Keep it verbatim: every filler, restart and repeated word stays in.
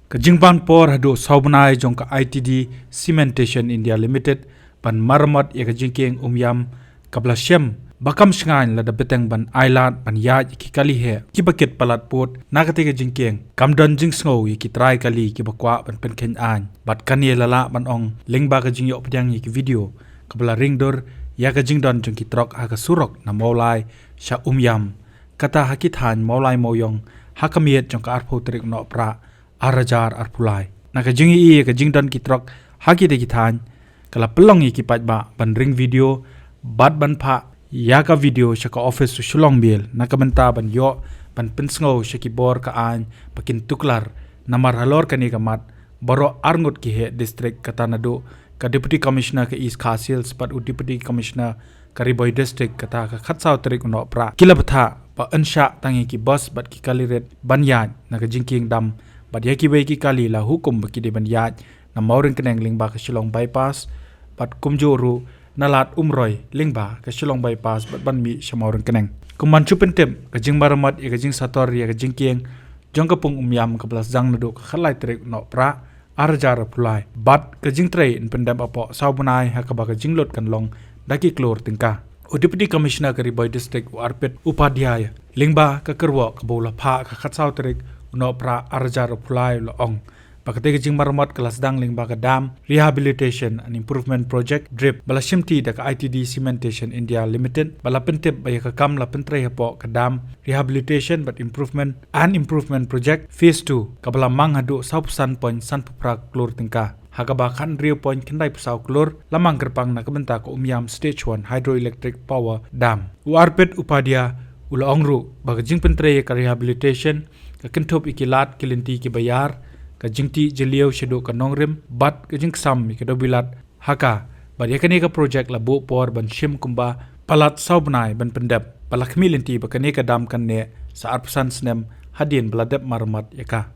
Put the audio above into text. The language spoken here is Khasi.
Ka jingban por haduh saw bnai jong ka I T D Cementation India Limited ban maramot ïa ka jingkieng Umiam kaba la shem ba kam shngaiñ lada bteng ban ailad ban ïaid ïa ki kali heh kiba kit palat pud na katei ka jingkieng kam don jingsngew ïa ki trai kali kiba kwah ban pynkheiñ aiñ. Bad kane la lah ban ong lyngba ka jingïoh pdiang ïa ki video kaba la ring dur ïa ka jingdon jong ki trok ha ka surok na Mawlai sha Umiam, kata ha ki thaiñ Mawlai Mawiong ha ka miet jong ka arphew tarik u Nohprah ar hajar arphew lai. Na ka jingïohi ïa ka jingdon ki trok ha kitei ki thaiñ, ka la pynlong ïa ki paidbah ban ring video bad ban phah ïa ka video sha ka office u Shillong Mail na ka bynta ban ïoh ban pynsngew sha ki bor ka aiñ ba kin tuklar. Namar halor kane ka mat baroh arngut ki heh district, kata naduh ka Deputy Commissioner ka East Khasi Hills bad u Deputy Commissioner ka Ri Bhoi District, kata ka khatsaw tarik u Nohprah, ki la bthah ba yn shah tang ïa ki bus bad ki kali rit ban ïaid na ka jingkieng dam. Bad ïa kiwei ki kali la hukum ba ki dei ban ïaid na Mawryngkneng lyngba ka Shillong Bypass bad kumjuh ruh na Lad Umroi lyngba ka Shillong Bypass bad ban mih sha Mawryngkneng. Kum ban shu pyntip, ka jingmaramot ïa ka jingsator ïa ka jingkieng jong ka pung Umiam kaba la sdang naduh ka khatlai tarik u Nohprah ar hajar arphew lai bad ka jingtrei yn pyndep hapoh saw bnai ha kaba ka jinglut kan long da ki klur tyngka. U Deputy Commissioner ka Ri Bhoi District u Arpit Upadhyay lyngba ka kyrwoh kaba u la phah ha ka khatsaw tarik u Nohprah ar hajar arphew lai u la ong ba katei ka jingmaramot ka la sdang lyngba ka Dam Rehabilitation and Improvement Project, DRIP, ba la shimti da ka I T D Cementation India Limited, ba la pyntip ba ïa ka kam la pyntrei hapoh ka Dam Rehabilitation bad Improvement and Improvement Project Phase two, kaba la mang haduh sawphew san point sanphew phra klur tyngka, ha kaba khathynriew point khyndaiphew saw klur la mang kyrpang na ka bynta ka Umiam Stage one Hydroelectric Power Dam. U Arpit Upadhyay u la ong ruh ba ka jingpyntrei ïa ka rehabilitation ka kynthup ïa ki lad ki lynti kiba ïar, ka jingtih jylliew shaduh ka nongrim bad ka jingksam ïa ka dohbilat ha ka. Bad ïa kane ka project la buh por ban shim kumba palat saw bnai ban pyndep, ba la khmih lynti ba kane ka dam kan neh sa arphew san snem hadien ba la dep maramot ïa ka.